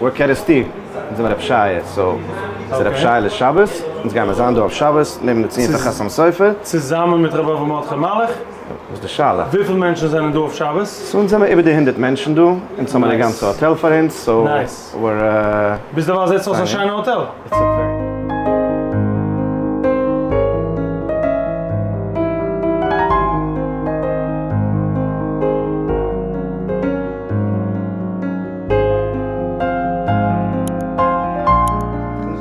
We're קערעסטיר, אונז זעמער רב שייע, סאו ס'איז רב שייעלע'ס שבת, אונז גיימער זיין דא אויף שבת נעבן די ציון פון חתם סופר. צוזאמען מיט רבי אברהם מרדכי מלאך. וואס איז די שאלה? וויפיל מענטשן זענען דא אויף שבת? סאו אונז זעמער איבער די הונדערט מענטשן דא, אונז האמער די גאנצע האטעל פאר אונז, סאו we're. ביזדערווייל זעט עס אויס א שיינע האטעל.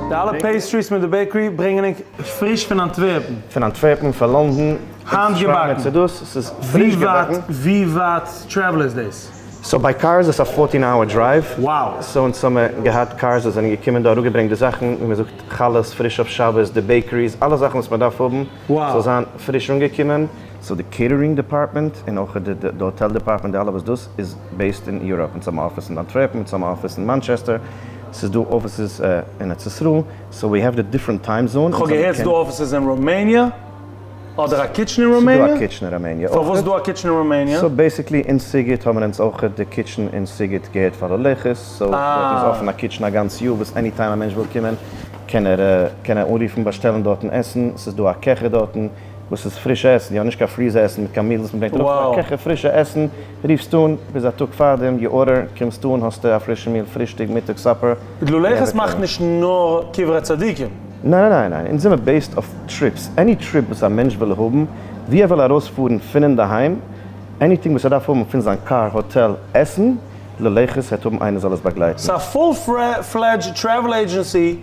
די אלע pastries מיט די bakery ברענגען ענק פריש פון אנטווערפן. פון אנטווערפן, פון לאנדאן. האנט געבאקן. ס'איז פריש געבאקן. ווי ווייט travel איז דאס? So by car איז עס א fourteen hour drive. Wow. So אונז האמער געהאט cars וואס זענען געקומען דא אראפגעברענגט די זאכן, ווי מען זאגט חלות פריש אויף שבת, די bakeries, אלע זאכן וואס מען דארף האבן זאל זיין פריש אנגעקומען. So די catering department און אויך די האטעל department די אלע וואס דאס איז based אין Europe, אונז האבן א אפיס אין אנטווערפן, אונז האבן א אפיס אין מאנטשעסטער, ס'איז דא offices אין ארץ ישראל, so we have די different time zone. כ'האב געהערט ס'איז דא offices אין ראמעניע, אדער א kitchen אין ראמעניע? ס'איז דא א kitchen אין ראמעניע אויך. פארוואס איז דא א kitchen אין ראמעניע? So basically אין סיגוט האבן אונז אויך די kitchen אין סיגוט געהערט פאר ללכת, so דארט איז אפען א kitchen א גאנץ יאר וואס any time א מענטש וויל קומען קען ער קען ער אנרופן באשטעלן דארטן עסן, ס'איז דא א קעכער דארטן וואס איז פרישע עסן, יא נישט קיין freezer עסן מיט קיין meals וואס מ'ברענגט ארויף, א קעכער פרישע עסן, רופסט אן ביז א טאג פארדעם, you order, קומסט אן האסטו א פרישע meal, פרישטאג, מיטאג, supper. ללכת מאכט נישט נאר קברי צדיקים. ניין ניין ניין, אונז זעמער based אויף trips, any trip וואס א מענטש וויל האבן, ווי ער וויל ארויספארן פון אינדערהיים, anything וואס ער דארף האבן פון זיין קאר, האטעל, עסן, ללכת העט האבן איינער זאל עס באגלייטן. ס'איז א full fledged travel agency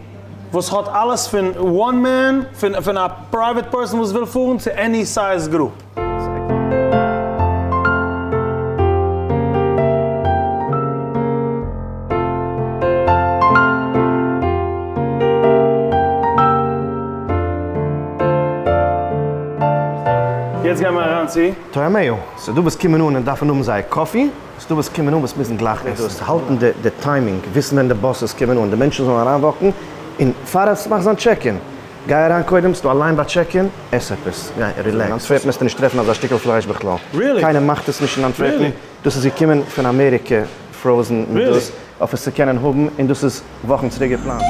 וואס האט אלעס פון one man, פון א private person וואס וויל פארן צו any size group. יעצט גיימער אריין צו. טועמיה, ס'דא וואס קומען אן און דארפן האבן זייער coffee. ס'דא וואס קומען אן וואס מוזן גלייך עסן. דאס האלטן די timing, וויסן ווען די buses קומען אן, די מענטשן זאלן אריינוואקן, און פאר עס מאך זיין check in, גיי אריין קודם, ס'דא א line ביי check in, עס עפעס, גיי relax. אין אנטווערפן וועסטו נישט טרעפן אזא שטיקל פלייש בכלל. קיינער מאכט עס נישט אין אנטווערפן, דאס איז געקומען פון אמעריקע frozen מיט דאס אויף עס צו קענען האבן, און דאס איז וואכן צוריק געפלאנט.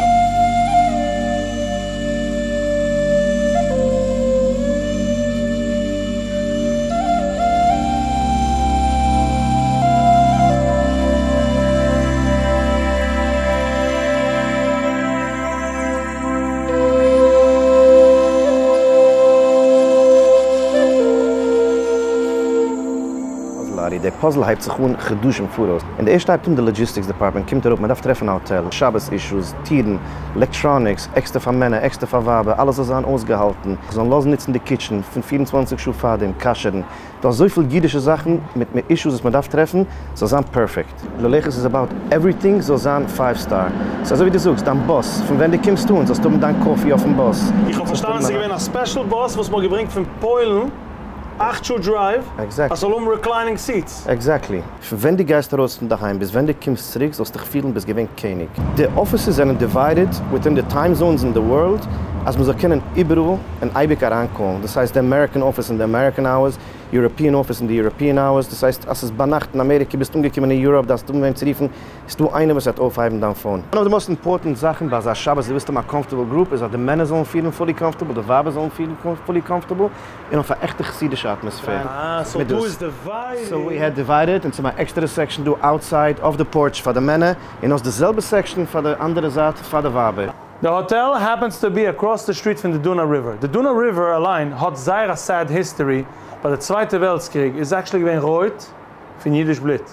לארי, די puzzle הייבט זיך אן חדשים פאראויס, און די ערשטע הייבט אן די logistics department קומט אראפ, מען דארף טרעפן א האטעל, שבת אישוס, טירן, electronics, עקסטער פאר מענער, עקסטער פאר ווייבער, אלעס זאל זיין אויסגעהאלטן, זאלן לאזן נוצן די kitchen פון 24 שעה פארדעם, כשר'ן, דא אזויפיל אידישע זאכן מיט מיט אישוס וואס מען דארף טרעפן, זאל זיין perfect. ללכת איז about everything זאל זיין five star. ס'איז אזוי ווי דו זאגסט, דיין באס, פון ווען דו קומסט אן זאלסטו האבן דיין coffee אויפן באס. איך האב פארשטאנען ס'איז געווען א special bus וואס מ'האט געברענגט פון פוילן, אכט שעה drive, אז ס'זאל האבן reclining seats. Exactly. פון ווען דו גייסט ארויס פון דערהיים ביז ווען דו קומסט צוריק זאלסט דיך פילן ביסט געווען קעניג. די offices זענען divided within די time zones אין די world אז מ'זאל קענען איבעראל און אייביג אריינקאלן, דאס הייסט די American office אין די American hours, European office אין די European hours, דאס הייסט אז ס'איז ביינאכט אין אמעריקע ביסט אנגעקומען אין Europe דארפסט האבן וועם צו רופן, איז דא איינער וואס וועט אויפהייבן דיין phone. One of the most important זאכן ביי אזא שבת דו ווילסט האבן א comfortable group איז אז די מענער זאלן פילן fully comfortable, די ווייבער זאלן פילן fully comfortable, און אויף א עכטע חסידישע אטמאספער. אה, so דא איז divided. So we had divided, און ס'איז א עקסטערע section דא outside אויף די porch פאר די מענער, און אויס די זעלבע section פאר די אנדערע זייט פאר די ווייבער. די האטעל happens to be across the street פון די דונא River. די דונא River אליין האט זייער א sad history, ביי די צווייטע וועלטס קריג איז actually געווען רויט פון אידיש בלוט.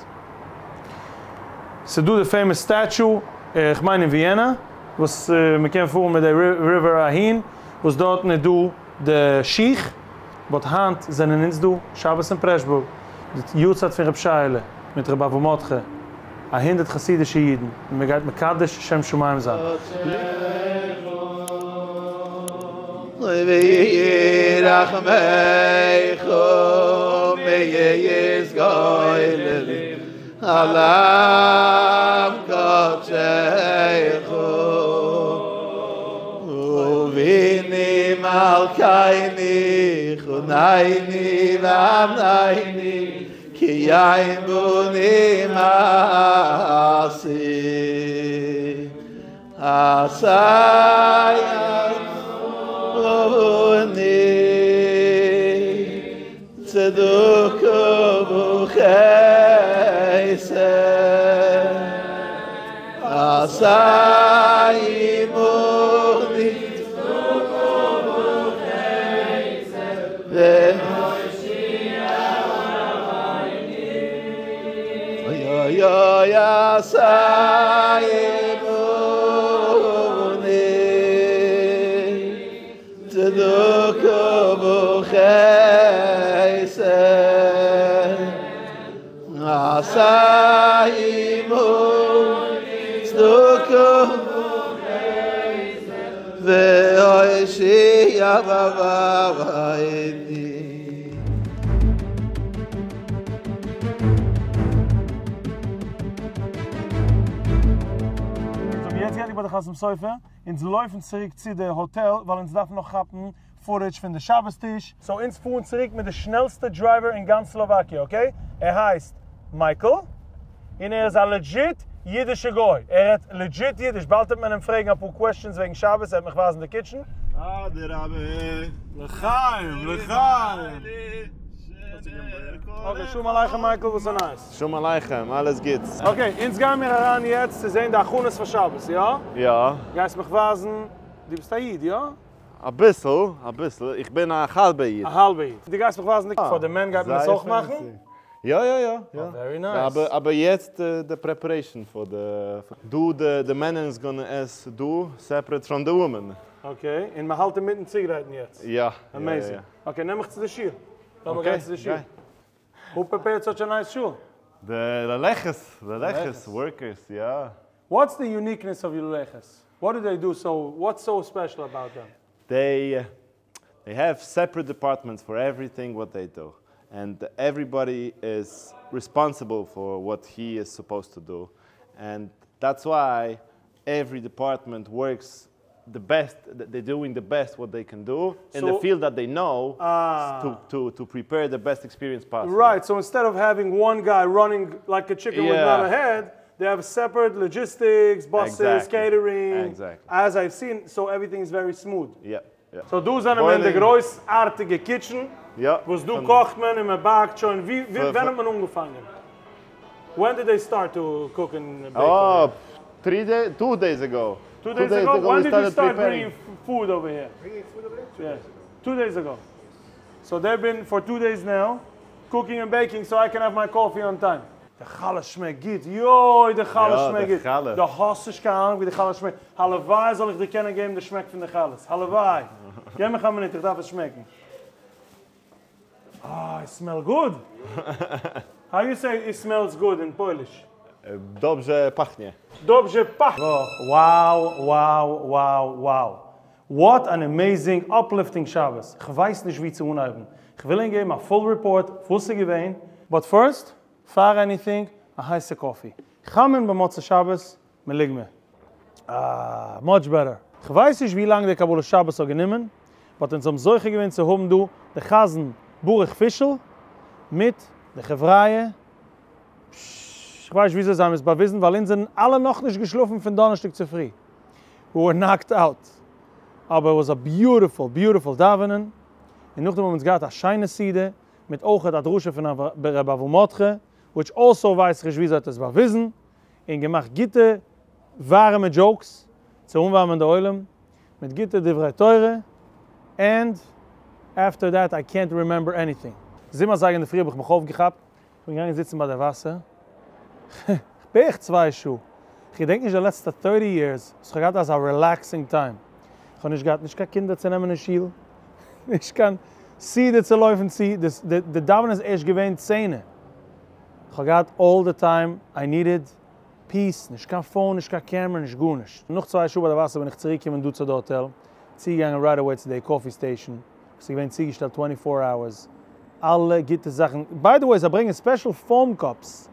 ס'דא די famous statue, כ'מיין אין וויענע, וואס מ'קען פארן מיט די river אהין, וואס דארטן איז דא די שיך, but היינט זענען אונז דא, שבת אין פרעשבורג, די יארצייט פון רב שייעלע, מיט רבי אברהם מרדכי, א הונדערט חסידישע אידן, און מען גייט מקדש שם שמים זיין. כי אין בנים עשי. עשה עמני צדקה וחסד עשה עמני צדקה וחסד אוי אוי אוי עשה עמני צדקה וחסד עשה עמני צדקה והושיע בעווני. אונז האבן יעצט געענדיגט ביי די חתם סופר, אונז לויפן צוריק צו די האטעל ווייל אונז דארפן נאך כאפן footage פון די שבת טיש, so אונז פארן צוריק מיט די שנעלסטע driver אין גאנץ סלאוואקיע, okay? ער הייסט מייקל, און ער איז א legit אידישע גוי, ער רעדט legit אידיש, באלד וועט מען אים פרעגן אפאר questions וועגן שבת, ער וועט מיך ווייזן די kitchen. אדרבה. לחיים! לחיים! okay, שלום עליכם מייקל, וואס איז נייעס? שלום עליכם, אלעס גוטס. okay, אונז גייען מיר אריין יעצט צו זען די הכנות פאר שבת, יא? יא. גייסט מיך ווייזן, דו ביסט א איד, יא? אביסל, אביסל, איך בין א האלבע איד. א האלבע איד. דו גייסט מיך ווייזן די פאר די men גייט מען עס אויך מאכן? יא יא יא יא. very nice. אבער אבער יעצט די preparation פאר די דא די די מענער איז gonna עס דא separate from די women. okay, און מען האלט אינמיטן צוגרייטן יעצט? יא. amazing. okay, נעם מיך צו די שול. לאמיר גיין צו די שול. Who prepared such a nice shul? די ללכת, ללכת workers, יא. What's the uniqueness of ללכת? What do they do so, what's so special about them? They they have separate departments for everything what they do, and everybody is responsible for what he is supposed to do, and that's why every department works the best, they're doing the best what they can do in the field that they know to to to prepare the best experience possible. Right, so instead of having one guy running like a chicken with not a head, they have separate logistics, buses, catering, Exactly. as I've seen, so everything is very smooth. Yeah, yeah. So דא זענען מיר אין די גרויסארטיגע kitchen, וואס דא קאכט מען און מען באקט שוין, ווי ווען האט מען אנגעפאנגען? When did they start to cook and bake? Oh, three days, two days ago. Two days ago? When did you start bringing food over here? Bringing food over here? Yeah. Two days ago. So they've been for two days now cooking and baking so I can have my coffee on time. די חלה שמעקט גוט, יוי די חלה שמעקט גוט, דו האסט נישט קיין אהנונג ווי די חלה שמעקט, הלוואי זאל איך דיר קענען געבן די שמעק פון די חלות, הלוואי, געב מיך א מינוט איך דארף עס שמעקן. אה, it smell good! How you say it smells good in Polish? Dobrze pachnie. Dobrze pach. Wow, wow, wow, wow. What an amazing uplifting שבת. כ'ווייס נישט ווי צו אנהייבן. כ'וויל ענק געבן א full report וואס ס'איז געווען, but first, פאר anything, א הייסע coffee. חמין במוצאי שבת, מלוגמא. אה, much better. כ'ווייס נישט ווי לאנג די קבלת שבת האט גענומען, but אונז האבן זוכה געווען צו האבן דא די חזן ברוך פישל מיט די חבריא. פששש, כ'ווייס נישט וויאזוי זיי האבן עס באוויזן, ווייל אונז זענען אלע נאכנישט געשלאפן פון דאנערשטאג צופרי. We were knocked out. אבער was a beautiful beautiful דאווענען, און נאכדעם האבן אונז געהאט א שיינע סעודה, מיט אויכעט א דרשה פון ר' אברהם מרדכי, which also ווייס איך נישט וויאזוי ער האט עס באוויזן, און געמאכט גוטע ווארעמע jokes צו אנווארמען די עולם מיט גוטע דברי תורה, and after that I can't remember anything. זיבן אזייגער אינדערפרי האב איך מיך אויפגעכאפט, איך בין געגאנגען זיצן ביי די וואסער, בערך צוויי שעה, איך געדענק נישט די לעצטע thirty years וואס איך האב געהאט אזא relaxing time, איך האב נישט געהאט נישט קיין קינדער צו נעמען אין שול, נישט קיין סעודה צו לויפן צו, די דאווענען איז ערשט געווען צענע, איך האב געהאט all the time I needed, peace, נישט קיין phone, נישט קיין קעמרע, נישט גארנישט. נאך צוויי שעה ביי די וואסער בין איך צוריק געקומען דא צו די האטעל, צוגעגאנגען right away צו די coffee station, וואס איז געווען צוגעשטעלט twenty four hours, אלע גוטע זאכן, by the way זיי ברענגען special foam cups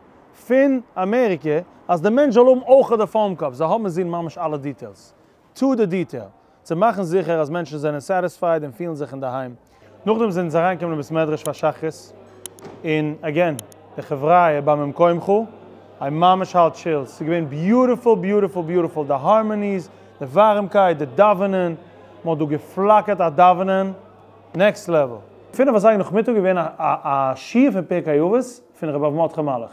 פון אמעריקע אז די מענטש זאל האבן אויך די foam cups, זיי האבן אינזין ממש אלע details, to the detail, צו מאכן זיכער אז מענטשן זענען satisfied און פילן זיך אינדערהיים. נאכדעם זענען זיי אריינגעקומען אין בית מדרש פאר שחרית, און again, די חבריא ביי ממקומך איי ממש האב chills, ס'איז געווען beautiful beautiful beautiful, די harmonies, די ווארעמקייט, די דאווענען, מ'האט דא געפלאקערט א דאווענען, next level. פינף אזייגער נאכמיטאג איז געווען א שיעור פון פרקי אבות פון ר' אברהם מרדכי מלאך.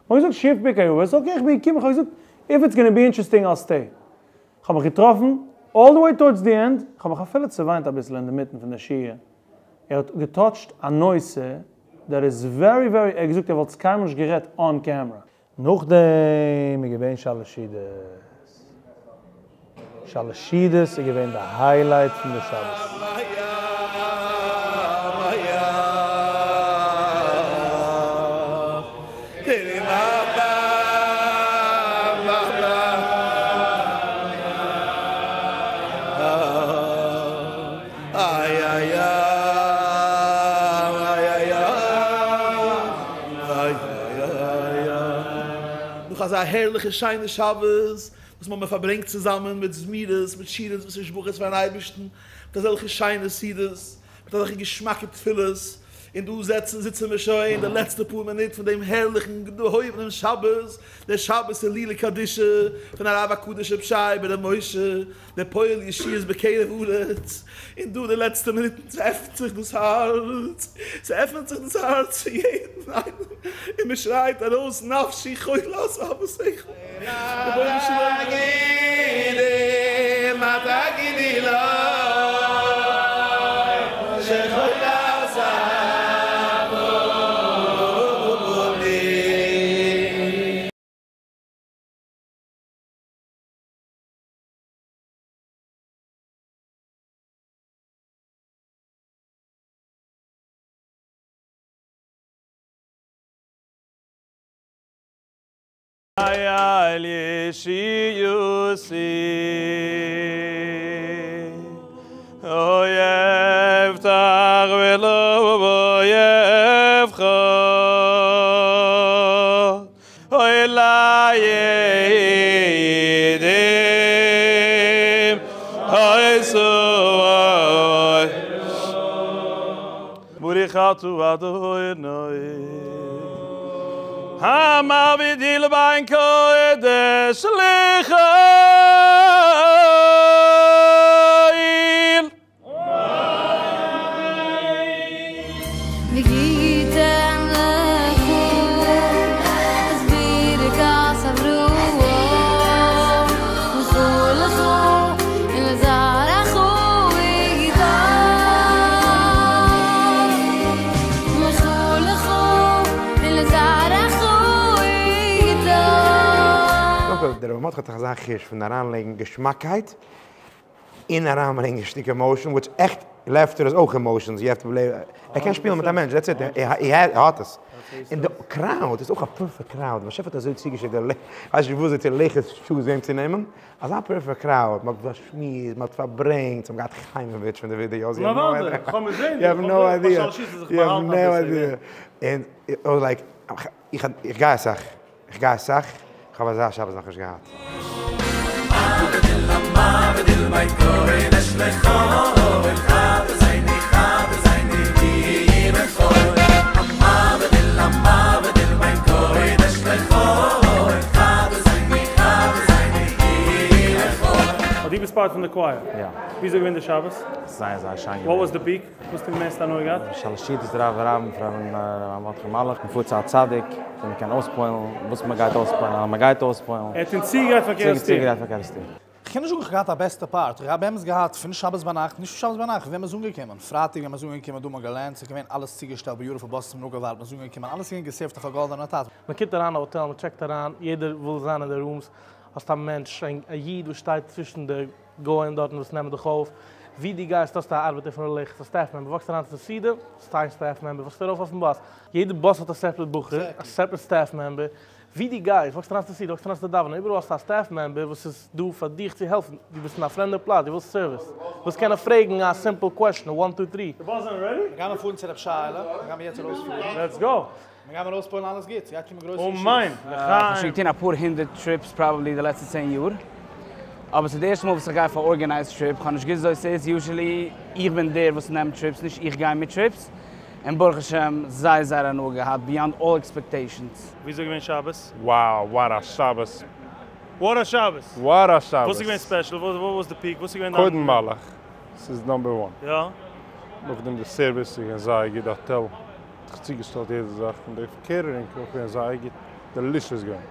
מ'האט געזאגט שיעור פון פרקי אבות, okay איך בין געקומען, כ'האב געזאגט if it's gonna be interesting I'll stay. כ'האב מיך געטראפן all the way towards the end, כ'האב מיך אפילו צעוויינט אביסל אינדערמיטן פון די שיעור, ער האט גע touch ט א נושא that is very very, ער האט געזאגט ער וואלט עס קיינמאל נישט גערעדט on camera. נאכדעם איז געווען שאלעשידעס. שאלעשידעס איז געווען די highlight פון די שבת. נאך אזא הערליכע שיינע שבת וואס מ'האמיר פארברענגט צוזאמען מיט זמירות, מיט שירות ותשבחות פארן אייבערשטן, מיט אזעלכע שיינע סעודות, מיט אזעלכע געשמאקע תפילות, און דא זעצן זיצן מיר שוין די לעצטע פאר מינוט פון דעם הערליכן געהויבענעם שבת, דער שבת הילולא קדישא פון הרב הקדוש ר' שי ב ר' משה, דער פועל ישועות בקרב הארץ, און דא די לעצטע מינוטן ס'עפנט זיך דאס הארץ, ס'עפנט זיך דאס הארץ פון יעדן איינעם, און מ'שרייט ארויס נפשי חולת אהבתך, רבונו של עולם. מה תגידי לו שחולת אהבתי. אל ישיוסי אויב תח ולא יבחר אוי לידים אוי סוי ברוך אתה אדוני המבדיל בין קודש לחול. ויתן לך את ברכת אברהם, ולכו לך ולזרעך איתו. ולכו לך ולזרעך איתו. דער רבי מרדכי האט דאך אזא חוש פון אריינלייגן געשמאקקייט און אריינברענגען שטיק emotion, which עכט laughter איז אויך emotions, you have to believe, ער קען שפילן מיט א מענטש, that's it, ער האט עס. און די crowd איז אויך א perfect crowd, באשעפער האט אזוי צוגעשיקט די, ווייס נישט וואס זיי צו לעכער choose וועם צו נעמען, אזא perfect crowd, מען האט געשמועסט, מען האט פארברענגט, זיי האבן געהאט חיימאוויטש פון די ווידיאוס, you have no idea, you have no idea, און I was like, איך גיי אסאך, איך גיי אסאך, איך האב אזא שבת נאכנישט געהאט. דו ביסט part פון די choir? יא. וויאזוי געווען די שבת? זייער זייער שיין געווען. What was the peak? וואס האסטו מערסט הנאה געהאט? שלש סעודות רב הרב פון ר' מרדכי מלאך, מען פארט צו א צדיק, וואו מען קען אויספועלן, וואס מען גייט אויספועלן, אז מען גייט אויספועלן. ער האט אונז צוגעגרייט פאר קערעסטיר. צוגעגרייט פאר קערעסטיר. איך קען נישט זאגן איך האב געהאט א בעסטע part, איך האב באמת געהאט פון שבת ביינאכט, נישט פון שבת ביינאכט, ווען מען איז אנגעקומען, פרייטאג ווען מען איז אנגעקומען דא האט מען געלערנט, ס'איז געווען אלעס צוגעשטעלט beautiful buses האבן אפגעווארט, מען איז אנגעקומען, אלעס איז געווען גע serve ט אויף א גאלדענע טאץ. מען קומט אריין אין האטעל, מען check ט אריין, יעדער וויל זיין אין די rooms, האסט א מענטש, א איד וואס שטייט צווישן די גוים דארטן וואס נעמען דיך אויף, ווי דו גייסט האסטו א ארבעטער פון ליכט, א staff member, walk סט אריין צום סעודה, ס'איז staff member, walk סט ארויף אויפן באס, יעדע באס האט א separate בחור, א separate staff member, ווי דו גייסט, walk סט אריין צום סעודה, walk סט אריין צו דאווענען, איבעראל האסטו א staff member וואס איז דא פאר דיך צו העלפן, דו ביסט אין א פרעמדע פלאץ, דו ווילסט service, ווילסט קענען פרעגן א simple question, one two three. די באס זענען ready? מיר גיימער פארן צו רב שייעלע, מיר גיימער יעצט ארויספארן. Let's go! מיר גיימער ארויספועלן אלעס גוט, ס'גייט קומען גרויסע ישועות. אמן! כ'האב שוין געטון אפאר הונדערט trips probably די לעצטע צען יאר, אבער ס'איז די ערשטע מאל וואס איך גיי פאר organized trip, כ'האב נישט געוואוסט וויאזוי ס'איז, usually איך בין דער וואס נעמט trips, נישט איך גיי מיט trips. און ברוך השם זייער זייער הנאה געהאט beyond all expectations. וויאזוי געווען שבת? Wow what a שבת! What a שבת! What a שבת! וואס איז געווען special? What was the peak? וואס איז געווען דיין. קודם מלאך, ס'איז number one. יא. נאכדעם די service איז געווען זייער גוט, די האטעל האט זיך צוגעשטעלט יעדע זאך, און די catering איז אויך געווען זייער גוט, delicious געווען.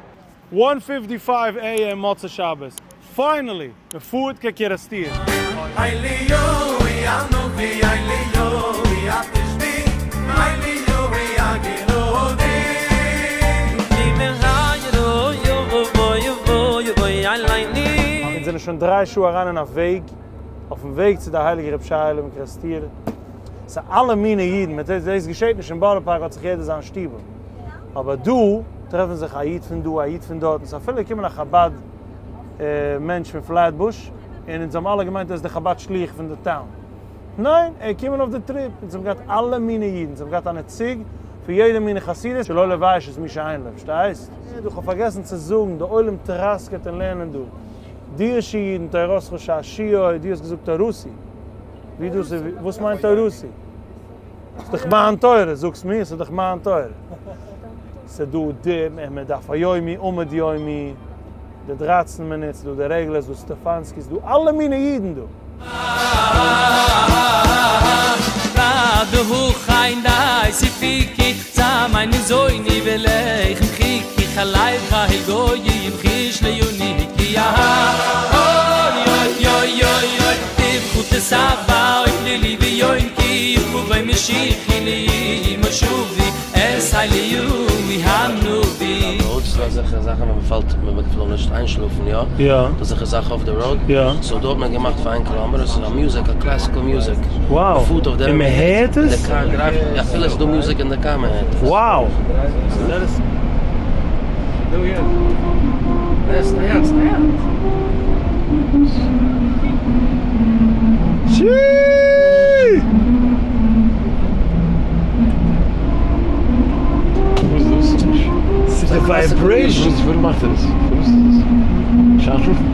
One fifty five AM מוצאי שבת, finally! מען פארט קיין קערעסטיר. אונז זענען שוין דריי שעה אריין אין א וועג, אויפן וועג צו די הייליגע רב שייעלע אין קערעסטיר, ס'איז אלע מיני אידן, דאס געשעט נישט אין בארא פארק האט זיך יעדער זיין שטיבל, אבער דא טרעפן זיך א איד פון דא א איד פון דארט, און ס'איז אפילו געקומען א חבד מענטש פון פלעטבוש, און אונז האבן אלע געמיינט ער איז די חבד שליח פון די town. ניין, ער איז געקומען אויף די trip, אונז האבן געהאט אלע מיני אידן, אונז האבן געהאט א נציג פון יעדע מיני חסידות, שלא לבייש את מי שאין לו, פארשטייסט? דו, כ'האב פארגעסן צו זאגן, די עולם טראסקעט אין לערנען דא. דירשע אידן, תורתך שעשועי, דו האסט געזאגט תורתי. ווי דאס איז, וואס מיינט תורתי? ס'איז דאך מיין תורה, זאגסט מיר, ס'איז דאך מיין תורה. ס'איז דא די דף היומי, עמוד יומי, די דרייצן מינוט, ס'איז דא די רעגלער, ס'איז דא סטעפאנסקי, ס'איז דא אלע מיני אידן דא. Road ס'דא אזעלכע זאכן ווען מ'פאלט מ'וויל נישט איינשלאפן יא? יא. דא אזעלכע זאכן אויף די road? יא. So דא האט מען געמאכט פאר איין קילאמעטער ס'איז א music א classical music. Wow. מ'פארט אויף די און מ'הערט עס? די קאר דרייווט אפילו ס'איז דא music אין די קאר מ'הערט עס. Wow. וואס איז דאס? ס'איז די vibration. וואס מאכט ער עס? פארוואס איז עס? נישט איינשלאפן?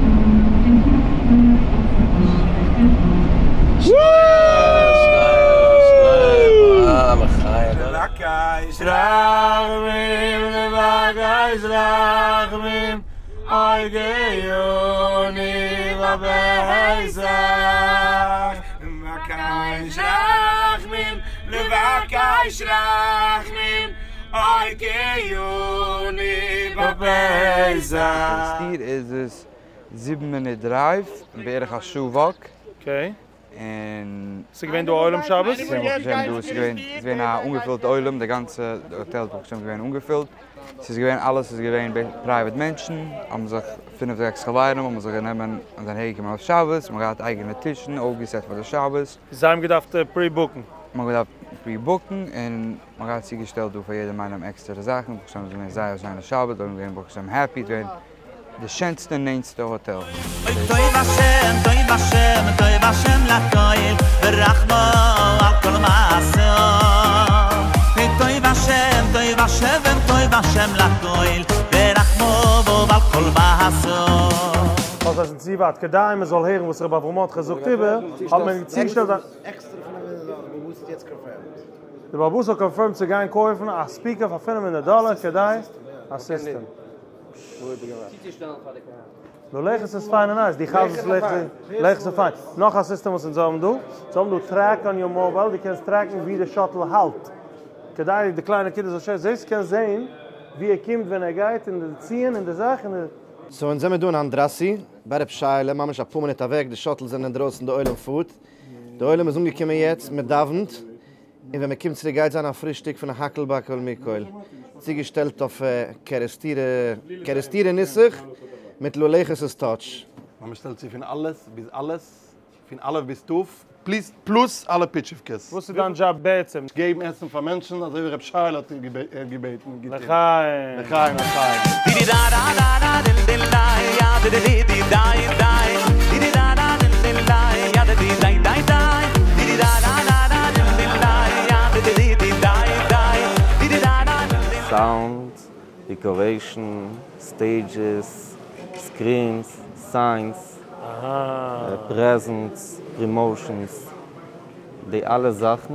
לבקש רחמים לבקש רחמים אוי גאוני בפסח לבקש רחמים לבקש רחמים אוי גאוני בפסח. קערעסטיר איז עס זיבן מינוט drive, בערך א שעה walk. Okay. און. ס'איז געווען דא א עולם שבת? ס'איז געווען ברוך השם דא, ס'איז געווען, ס'איז געווען א אנגעפילט עולם, די גאנצע האטעל איז ברוך השם געווען אנגעפילט, ס'איז געווען אלעס איז געווען private מענטשן, האבן זיך פינף זעקס חברים האבן זיך גענומען און זענען אהערגעקומען אויף שבת, מ'האט געהאט אייגענע טישן אויפגעסעט פאר די שבת. זיי האבן געדארפט pre-book ן? מ'האט געדארפט pre-book ן און מ'האט געהאט צוגעשטעלט דא פאר יעדעם איינעם עקסטערע זאכן, ברוך השם ס'איז געווען זייער א שיינע שבת, זיי זענען געווען ברוך השם happy, ס'איז געווען די שענסטע נענסטע האטעל. אוי טוב השם טוב השם טוב השם לכל ורחמו על כל מעשיו אוי טוב השם טוב השם טוב השם לכל ורחמו על כל מעשיו. אז עס איז צו ווייט כדי מען זאל הערן וואס רבי אברהם מרדכי זאגט איבער, האט מען צוגעשטעלט א. די בעל הבית האט confirmed צו גיין קויפן א speaker פאר 500 דאלער כדי א סיסטעם. נו לעכעס איז פיין און nice, די חזר'ס לעכעס איז פיין. נאך א סיסטעם וואס אונז האבן דא, אונז האבן דא track on your mobile, דו קענסט track ן ווי די shuttle האלט, כדי די קליינע קינדער זאל שוין זעהן, קענסט זעהן ווי ער קומט ווען ער גייט און די ציען און די זאך און די. So אונז זעמיר דא אין אנדראסי, ביי רב שייעלע, ממש אפאר מינוט אוועק, די shuttles זענען אינדרויסן, די עולם פארט, די עולם איז אנגעקומען יעצט, מען דאווענט, און ווען מען קומט צוריק גייט זיין א פרישטאג פון הכל בכל מכל, צוגעשטעלט אויף קערעסטירע נוסח מיט לולעכעס'ס touch. מען שטעלט צו פון אלעס ביז אלעס, פון א' ביז ת', פלוס פלוס אלע פיטשיווקעס. וואס איז דיין דזשאב בעצם? געבן עסן פאר מענטשן אזוי ווי ר' שייעלע האט געבעטן. לחיים. לחיים לחיים. Sound, decoration, stages, screens, signs, presents, promotions, די אלע זאכן.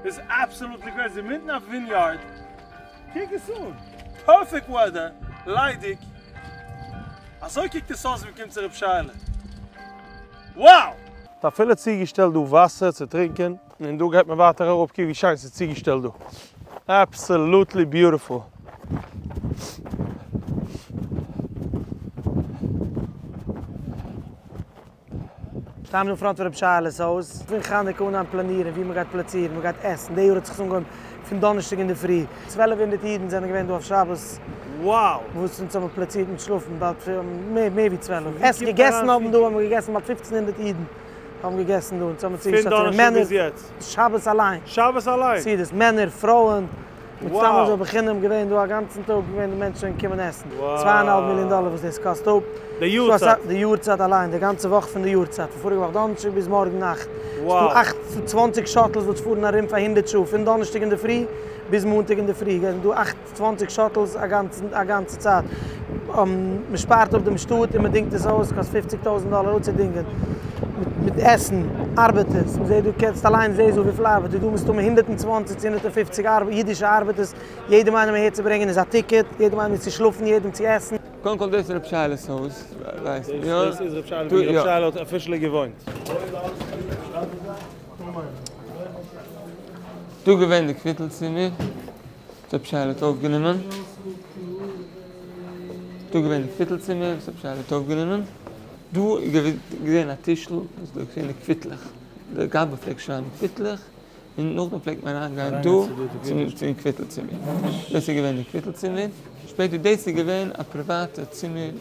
איז absolutely crazy, אינמיטן א vineyard, קוק עס אן, perfect weather, ליידיג, אזוי קוקט עס אויס ווען מ'קומט צו רב שייעלע, wow! האט אפילו צוגעשטעלט דא וואסער צו טרינקען, און דא גייט מען ווייטער אראפ, קוק ווי שיין ס'איז צוגעשטעלט דא, absolutely beautiful. שטייען מיר אין front פון רבי שייעלע'ס הויז, פון חנוכה אן אן פלאנירן ווי מען גייט פלאצירן, מען גייט עסן, די יאר האט זיך עס אנגעהויבן פון דאנערשטאג אינדערפרי, 1200 אידן זענען געווען דא אויף שבת, וואס אונז האבן פלאצירט מיט שלאפן באלד מער ווי צוועלף, עסן געגעסן האבן דא האבן געגעסן באלד 1500 אידן האבן געגעסן דא, אונז האבן צוגעשטעלט מענער, שבת אליין, שבת אליין, סעודות, מענער, פרויען. מיט סתם אזוי בחינם געווען דא א גאנצן טאג געווען די מענטשען קומען עסן. צוויי און א האלב מיליאן דאלער וואס דאס קאסט אפ. די יארצייט. די יארצייט אליין, די גאנצע וואך פון די יארצייט, פון פאריגע וואך דאנערשטאג ביז מארגן נאכט. ס'איז דא אכט צו צוואנציג shuttles וואס פארן ארום פאר הונדערט שעה, פון דאנערשטאג אינדערפרי ביז מאנטאג אינדערפרי גייען דא אכט צוואנציג shuttles א גאנצן א גאנצע צייט. מען שפארט אפ דעם שטאט און מען דינגט עס אויס, קאסט פופציג טויזנט דאלער אפצודינגען. מיט עסן, ארבעטערס, מען זעט דא קענסט אליין זעהן זא וויפיל ארבעט איז דא, מסתמא 120 צו 150 אידישע ארבעטערס, יעדעם איינעם אהער צו ברענגען איז א ticket, יעדעם איינעם צו שלאפן, יעדעם צו עסן. קודם כל דאס איז רב שייעלע'ס הויז, ווייסט יא? דאס איז רב שייעלע ווי רב שייעלע האט officially געוואוינט. דא געווען די קוויטל צימער, רב שייעלע האט אויפגענומען. דא געווען די קוויטל צימער וואס רב שייעלע האט אויפגענומען. דא איז געווען א טישל וואס דא געווען די קוויטלעך, דער גבאי פלעגט שרייבן קוויטלעך, און נאכדעם פלעגט מען אריין גיין דא צום קוויטל צימער. דאס איז געווען די קוויטל צימער. שפעטער דאס איז געווען א פריוואטע צימער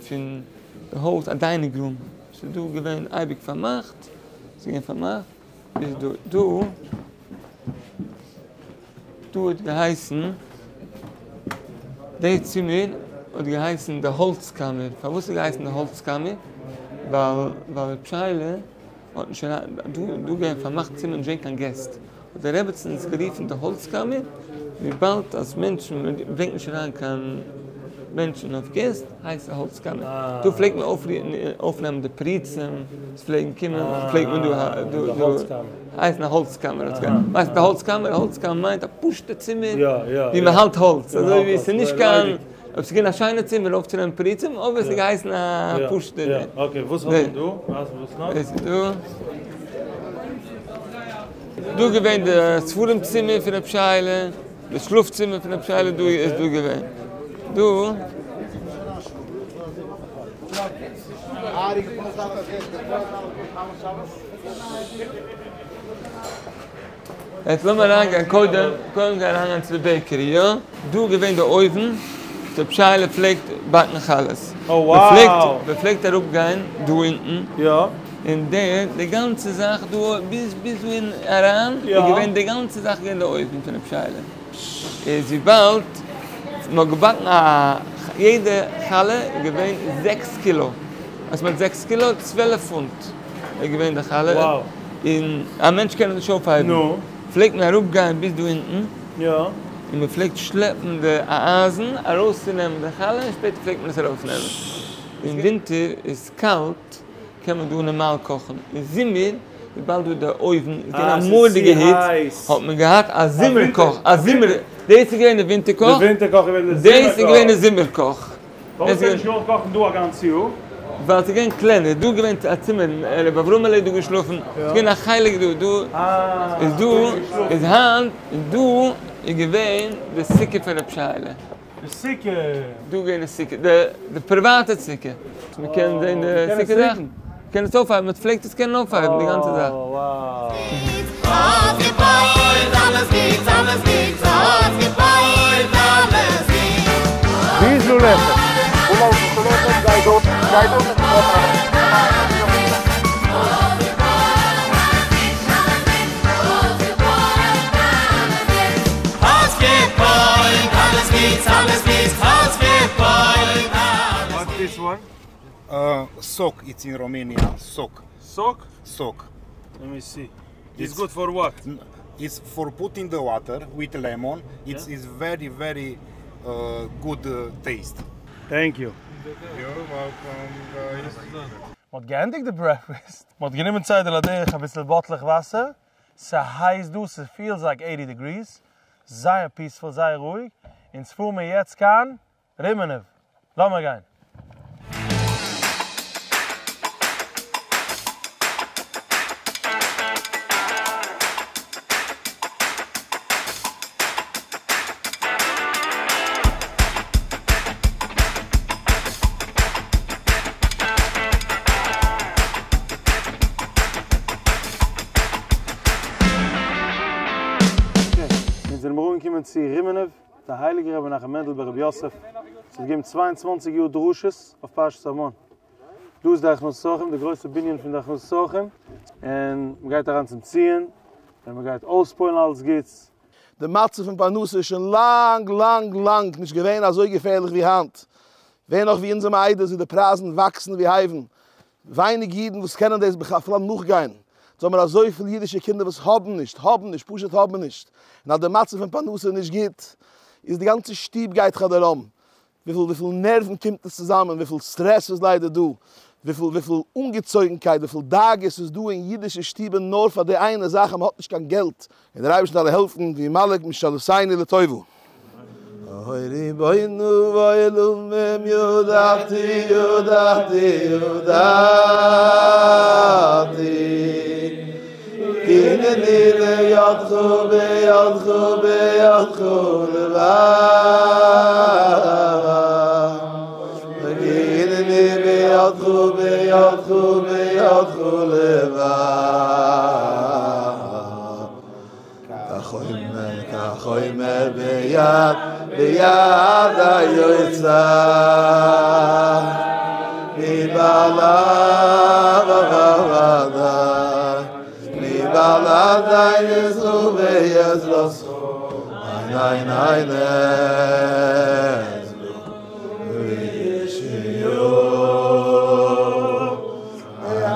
פון די הויז, א dining room. ס'איז דא געווען אייביג פארמאכט, ס'איז געווען פארמאכט ביז דא. דא דא האט געהייסן, די צימער האט געהייסן די האלץ קאמער. פארוואס האט געהייסן די האלץ קאמער? ווייל ווייל ר' שייעלע האט נישט אריין, דא דא געווען פארמאכט צימער נישט געווען קיין געסט, האט די רעבעצן עס גערופן די האלץ קאמער, וויבאלד אז מענטשן, מען ברענגט נישט אריין קיין מענטשן אויף געסט, הייסט א האלץ קאמער. דא פלעגט מען אויפנעמען די פריצים, עס פלעגן קומען, פלעגט מען דא דא. הייסן א האלץ קאמער האט געהייסן. ווייסט די האלץ קאמער? האלץ קאמער מיינט א פשוטע צימער ווי מען האלט האלץ, אזוי ווי ס'איז נישט קיין, אויב ס'איז געווען א שיינע צימער אויפצונעמען פריצים, אבער ס'איז געהייסן א פשוטע. okay, וואס האט מען דא? וואס נאך? דאס איז דא. דא געווען די ספרים צימער פון רב שייעלע, די שלאף צימער פון רב שייעלע דא איז דא געווען. דא. יעצט לאמיר אריינגיין קודם, קודם גיי אריינגיין צו די bakery, יא? דא איז געווען די אויוון, רב שייעלע פלעגט באקן חלות. מ'פלעגט, מ'פלעגט אראפגיין דא אונטן, און די, די גאנצע זאך דא ביז ביז דא אין אריין, איז געווען די גאנצע זאך געווען די אויוון פון רב שייעלע. איז וויבאלד מ'האט געבאקן א, יעדע חלה איז געווען זעקס קילא, אז מ'האט זעקס קילא, 12 פונט איז געווען די חלה, און א מענטש קען עס נישט אויפהייבן, פלעגט מען אראפגיין ביז דא אונטן, און מען פלעגט שלעפן די אייזן ארויסצונעמען די חלה, און שפעטער פלעגט מען עס ארויסנעמען. אין ווינטער איז קאלט, קען מען דא נארמאל קאכן, אין זומער וויבאלד דא די אויוון איז געווען א מורא'דיגע היץ, האט מען געהאט א זומער קאך, א זומער, דאס איז געווען די ווינטער קאך, דאס איז געווען די זומער קאך. פארוואס האט ער נישט געוואלט קאכן דא א גאנץ יאר? ווייל ס'איז געווען קלענער, דא איז געווען א צימער, רבי אברהמ'עלע איז דא געשלאפן, ס'איז געווען א חלק דא, דא איז דא, איז היינט, און דא איז געווען די סוכה פון רב שייעלע. די סוכה! דא איז געווען די סוכה, די פריוואטע סוכה. מ'קען זען די סוכה זאך, מ'קען עס אויפהייבן, מ'פלעגט עס קענען אויפהייבן די גאנצע זאך. What's this one? Soc, it's in Romania. Soc. Soc? Soc. Let me see. It's good for what? It's for putting the water with lemon. It's, yeah. it's very, very good taste. Thank you. You're welcome, guys. מ'האט געענדיגט די breakfast, מ'האט גענומען צידה לדרך אביסל באטלעך וואסער, ס'הייס דא, ס'פילס לייק eighty degrees, זייער peaceful, זייער רואיג, אונז פארן מיר יעצט קיין רימינוב, לאמיר גיין. אונז זענען מיר אנגעקומען צו רימינוב, דער הייליגער רבי מנחם מענדל ברבי יוסף, וואס האט געגעבן צוויי און צוואַנציק יאר דרשות אויף פרשת המן. דא איז די הכנסת אורחים, די גרויסע בנין פון די הכנסת אורחים, און מען גייט אריין צום ציון, און מען גייט אויספועלן אלעס גוטס. די מצב פון פרנסה איז שוין לאנג לאנג לאנג נישט געווען אזוי געפערליך ווי היינט, ווער נאך ווי אונזער עדה ווי די פרייזן וואקסן ווי הייוון, ווייניג אידן וואס קענען דאס בכלל נאכגיין, זאל מען אזויפיל אידישע קינדער וואס האבן נישט, האבן נישט, פשוט האבן נישט, און אז די מצב פון פרנסה איז נישט גוט, איז די גאנצע שטוב גייט כאדאראם, וויפיל וויפיל נערוון קומט עס צוזאמען, וויפיל סטרעס איז ליידער דא, וויפיל וויפיל אנגעצויגנקייט, וויפיל דאגות איז דא אין אידישע שטובער נאר פאר די איינע זאך אז מען האט נישט קיין געלט, און דער אייבערשטער זאל העלפן וימלא משאלותינו לטובה. אוי ריבונו בעולמים ידעתי ידעתי ידעתי כי הנני לידך בידך בידך לבד כי הנני בידך בידך בידך לבד כחומר כחומר ביד ביד היוצר מבעליו ודאי מבעליו יעזרו ויעזרתו ניין ניין עזרו וישיעו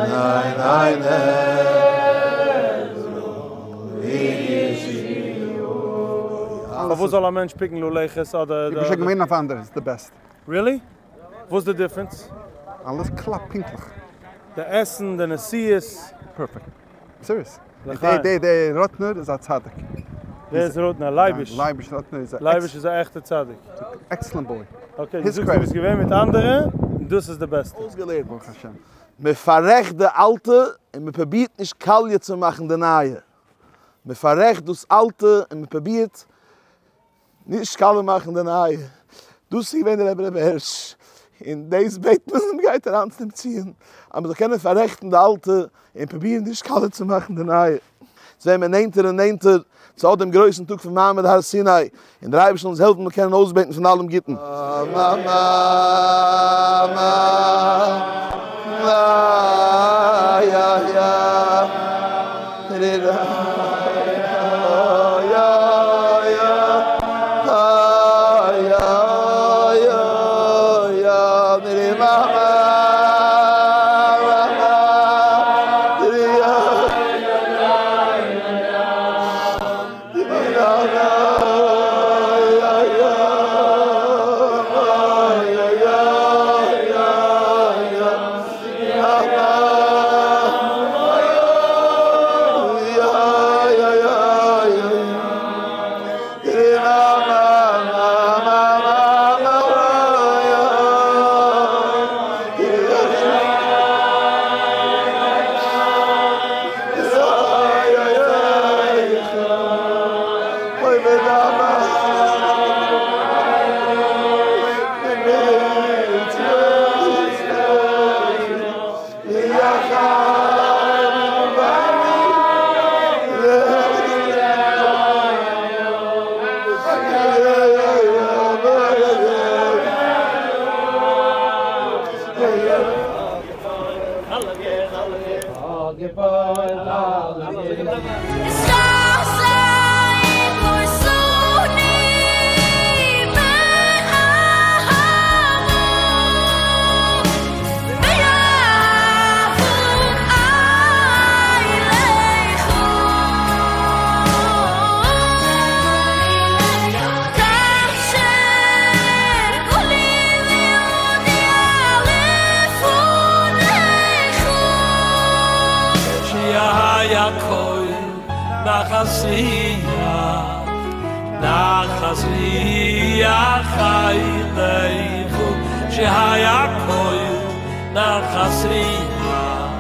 ניין ניין עזרו וישיעו. פארוואס זאל א מענטש pick ן ללכת אדער. איך בין שוין געווען אויף אנדערע, איז די best. Really? וואס די difference? אלעס קלאפט פונקטליך. די עסן, די נסיעות. Perfect. Serious. די די רוטנער איז א צדיק. ווער איז רוטנער? לייביש? לייביש רוטנער איז א. לייביש איז א עכטע צדיק. Excellent boy. Okay, דו זאגסט דו ביסט געווען מיט אנדערע, און דאס איז די בעסטע. אויסגעלערנט. ברוך השם. מען פאררעכט די אלטע און מען פרובירט נישט קאליע צו מאכן די נייע. מען פאררעכט דאס אלטע און מען פרובירט נישט קאליע מאכן די נייע. דאס איז געווען דער רבי ר' הערש, און דאס בעט מען ווען מען גייט אריין צו דעם ציון, אז מען זאל קענען פאררעכטן די אלטע און פרובירן נישט קאליע צו מאכן די נייע. זענען מיר נענטער און נענטער צו אט דעם גרויסן טאג פון מעמד הר סיני, און דער אייבערשטער זאל אונז העלפן מיר קענען אויסבעטן פון אלעם גוטן. נחת רוח, נחת רוח חייליך שהיה כל נחת רוח.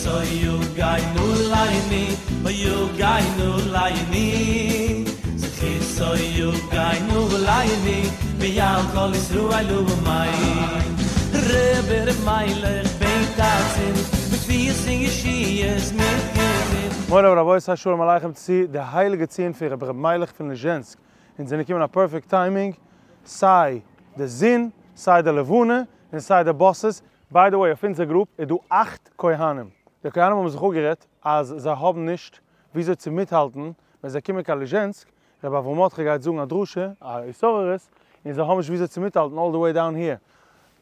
So you guy nu laini, you guy nu laini. So you guy nu laini, mi yal kol Yisroel u mai. Reber meilech beitazin, mit vier shies mit gezin. מורי ורבותי, שלום עליכם צו די הייליגע ציון פון רבי ר' מיילעך פון ליזשענסק, אונז זענען געקומען א פערפעקט טיימינג, סיי די זון, סיי די לבנה, און סיי די באסעס, ביי די וועי אויף אונזער גרופ איז דא אכט כהנים, די כהנים האבן זיך אפגערעדט אז זיי האבן נישט וויאזוי צו מיטהאלטן ווען זיי קומען קיין ליזשענסק, רבי אברהם מרדכי גייט זאגן א דרשה, א התעוררות, און זיי האבן נישט וויאזוי צו מיטהאלטן אלל די וועי דאון היער,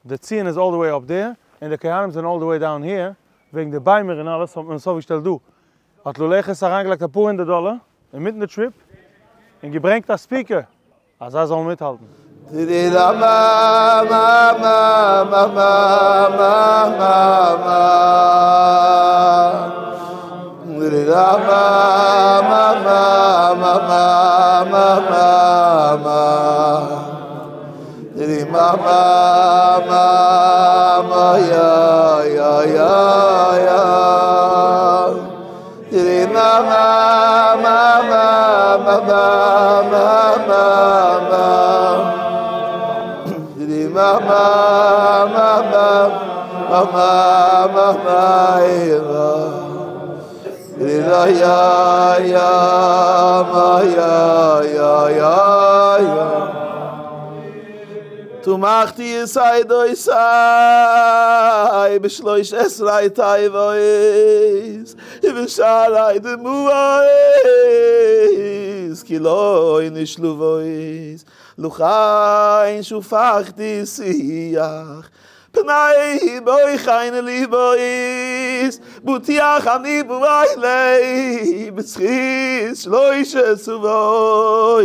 די ציון איז אלל די וועי אפ דער, און די כהנים זענען אלל די וועי דאון היער, וועגן די ביימער און אלעס האט מען עס אויפגעשטעלט דא, האט ללכת אריינגעלייגט אפאר הונדערט דאלער אינמיטן די טריפ, און געברענגט א ספיקער אז זיי זאלן מיטהאלטן. תמכתי יסיידוי סיי בשלוש עשרה תיבויס ובשערי דמועס כי לא נשלובויס לוחין שופכתי שיח פני בוי חיין לי בויס בוטיח אני בוי לי בצחיס שלוש עשרה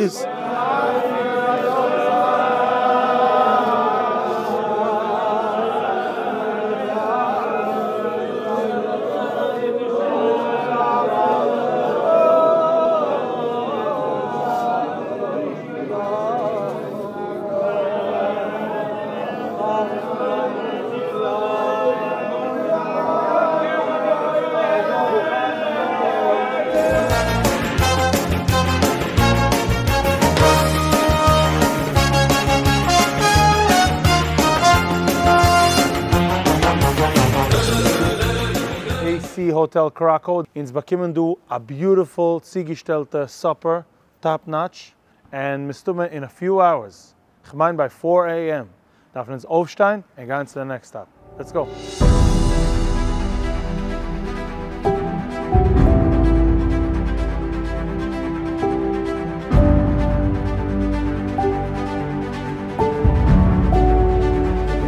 AC Hotel Krakow, אונז באקומען דא א ביוטיפול צוגעשטעלטע סאפער, טאפ נאטש, און מסתמא אין א פיו אווערס, כ'מיין ביי פאר עי עם, דארפן אונז אויפשטיין און גיין צו די נעקסט סטאפ. לעטס גאו!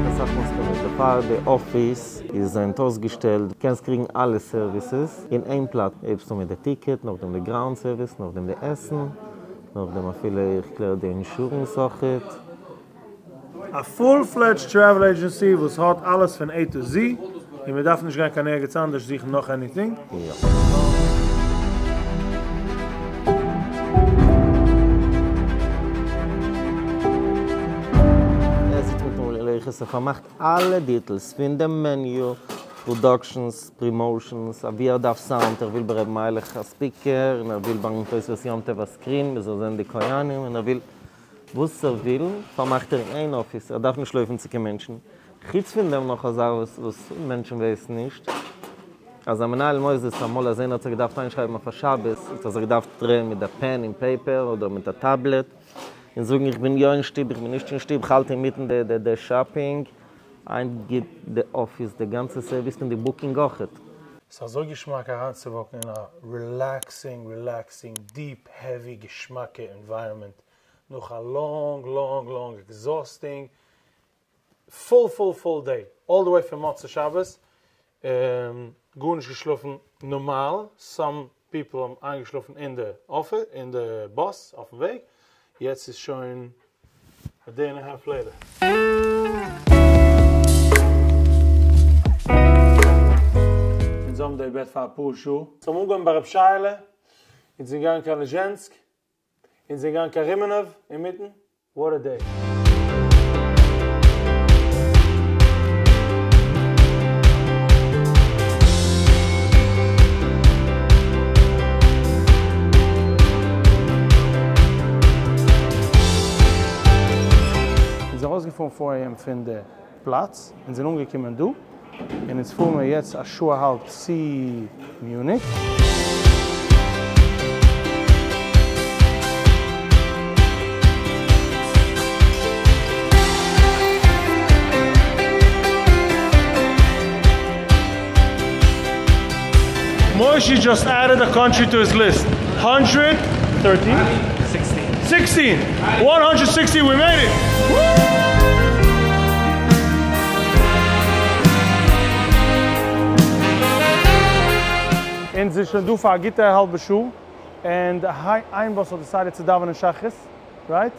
אסאך מאל ס'קומט דערפאר די אפיס איז היינט אויסגעשטעלט, קענסט קריגן אלע סערוויסעס אין איין פלאץ, הייבסט אן מיט די טיקעט, נאכדעם די גראונד סערוויס, נאכדעם די עסן, נאכדעם אפילו איך קלער די אינשורענס אויכעט. א פול פלעדזש טרעוול עידזשענסי וואס האט אלעס פון עי טו זי, און מען דארף נישט גיין קיין ערגעץ אנדערש זוכן נאך עניטינג. יא. ער זיצט מיט ללכת, ער פארמאכט אלע דיטעלס פון די מעניו, פראדאקשענס, פראמאושענס, אוואו ער דארף סאונד, ער וויל ביי ר' מיילעך א ספיקער, און ער וויל ביים תוספות יום טוב א סקרין, מען זאל זען די כהנים, און ער וויל וואס ער וויל, פארמאכט ער אין איין אפיס, ער דארף נישט לויפן צו קיין מענטשן. חוץ פון דעם נאך א זאך וואס וואס מענטשן ווייסן נישט, אז א מנהל מוסדות אמאל אז איינער האט זיך געדארפט איינשרייבן אויף א שבת, האט ער זיך געדארפט דרייען מיט א פען און פעיפער אדער מיט א טאבלעט, און זאגן איך בין יא אין שטוב, איך בין נישט אין שטוב, כ'האלט אינמיטן די די די שאפינג, היינט גיבט די אפיס די גאנצע סערוויס פון די בוקינג אויכעט. ס'איז אזוי געשמאק אריינצואוואקן אין א רילעקסינג רילעקסינג דיעפ העווי געשמאקע ענווייראמענט נאך א לאנג לאנג לאנג עקזאסטינג פול פול פול דעי אלל די וועי פון מוצאי שבת גארנישט געשלאפן נארמאל סאם פיפל האבן איינגעשלאפן אין די אפיס אין די באס אויפן וועג יעצט איז שוין א דעי ענד א האלף לעיטער. אונז האבן די בעט פאר אפאר שעה. ס'האבן אנגעהויבן ביי רב שייעלע. אונז זענען געגאנגען קיין ליזשענסק, אונז זענען געגאנגען קיין רימינוב אינמיטן, וואט א דעי. אונז זענען ארויסגעפארן פאר עי עם פון די פלאץ, אונז זענען אנגעקומען דא, און אונז פארן מיר יעצט א שעה א האלב צו מיוניך. Moshe just added a country to his list, hundred thirteen? Sixteen. Sixteen! One hundred sixteen, we made it! אונז איז שוין דא פאר א גוטע האלבע שעה, און איין באס האט decided צו דאווענען שחרית, right?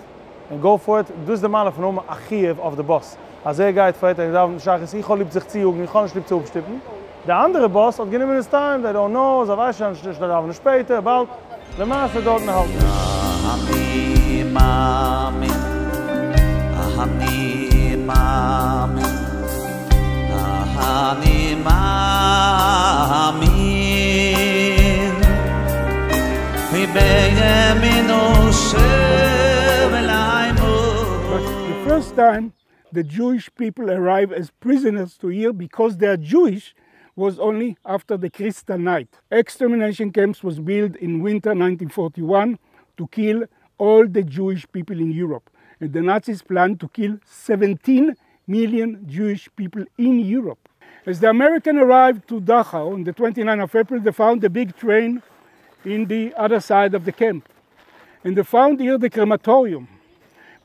און go for it, דאס איז די מעלה פון האבן א חיוב אויף די באס, אז ער גייט פאר ער דאווענט שחרית, איך האב ליב זיך צו יאגן, איך האב נישט ליב צו אפשטופן, די אנדערע באס האט גענומען his time, they don't know, זיי ווייסן שוין נישט, זיי דאווענען שפעטער, באלד, למעשה דארטן האלט מען. אני מאמין, אני מאמין, אני מאמין, בימינו The first time the Jewish people arrived as prisoners to here because they are Jewish was only after the Kristallnacht. Extermination camps was built in winter 1941 to kill all the Jewish people in Europe. And the Nazis planned to kill 17 million Jewish people in Europe. As the American arrived to Dachau on the 29th of April, they found a big train in the other side of the camp. And they found here the crematorium.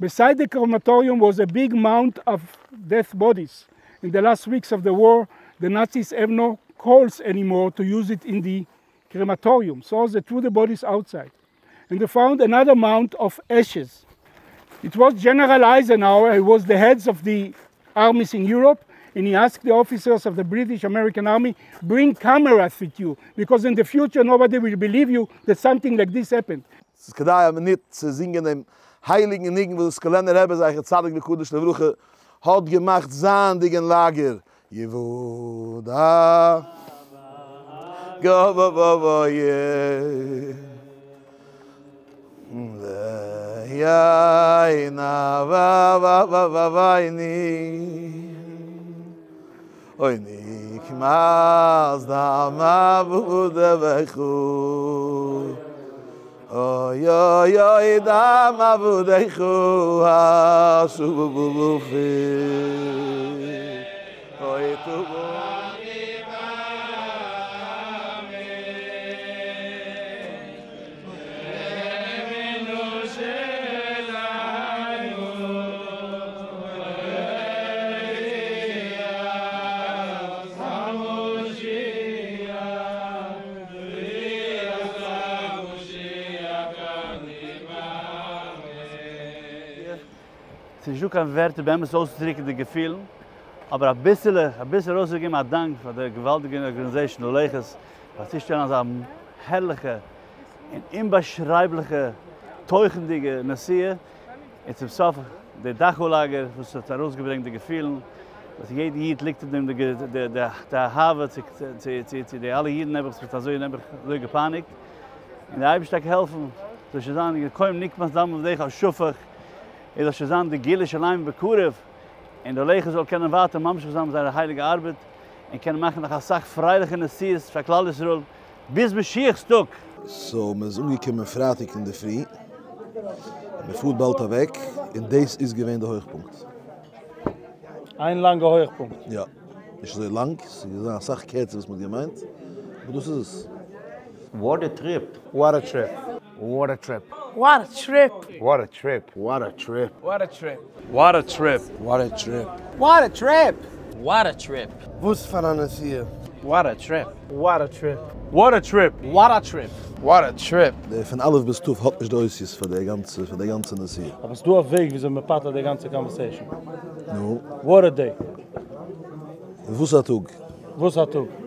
Beside the crematorium was a big mound of death bodies. In the last weeks of the war, the Nazis have no coals anymore to use it in the crematorium, so they threw the bodies outside. And they found another mound of ashes. It was General Eisenhower, who was the heads of the armies in Europe, and he asked the officers of the British American Army, bring cameras with you, because in the future nobody will believe you that something like this happened. עס איז כדאי א מינוט צו זינגען דעם הייליגן ניגון וואס דער סקולענער רבי זכר צדיק וקדוש לברכה האט געמאכט זייענדיג אין לאגער, יוודע גבוה אוי נקמת דם עבדיך אוי אוי אוי דם עבדיך השפוך אוי תבוא ס'איז נישטא קיין ווערטער באמת אויסצודרוקן די געפילן, אבער אביסעלע, אביסעלע ארויסצוגעבן א דאנק פאר די געוואלדיגע organization ללכת פאר צושטעלן אזא הערליכע און אומבאשרייבליכע תוכנ'דיגע נסיעה, און צום סוף די דאכא לאגער וואס האט ארויסגעברענגט די געפילן וואס יעדע איד ליגט אין דעם, די אהבה צו די אלע אידן נעבעך וואס מ'האט אזוי נעבעך אזוי געפייניגט, און די אייבערשטער זאל העלפן זאל שוין זיין קוים נקמת דם עבדיך השפך, עס זאל שוין זיין די גאולה שלימה בקרוב, און די ללכת זאל קענען ווייטער ממשיך זיין מיט זייער הייליגע ארבעט, און קענען מאכן נאך אסאך פרייליכע נסיעות פאר כלל ישראל ביז משיח'ס טאג. So מען איז אנגעקומען פרייטאג אינדערפרי, און מען פארט באלד אוועק, און דאס איז געווען די הויכפונקט. איין לאנגע הויכפונקט. יא. נישט אזוי לאנג, ס'איז געווען אסאך קערצער וואס מ'האט געמיינט, אבער דאס איז עס. What a trip! What a trip! What a trip! What a trip! What a trip! What a trip! What a trip! What a trip! What a trip! What a trip! What a trip! וואס פאר א נסיעה! What a trip! What a trip! What a trip! What a trip! What a trip! דער פון א' ביז ת' האט נישט די אותיות פאר די גאנצע פאר די גאנצע נסיעה. אבער ס'דא א וועג וויאזוי מ'פאטערט די גאנצע conversation. נו? What a day! וואס א טאג! וואס א טאג!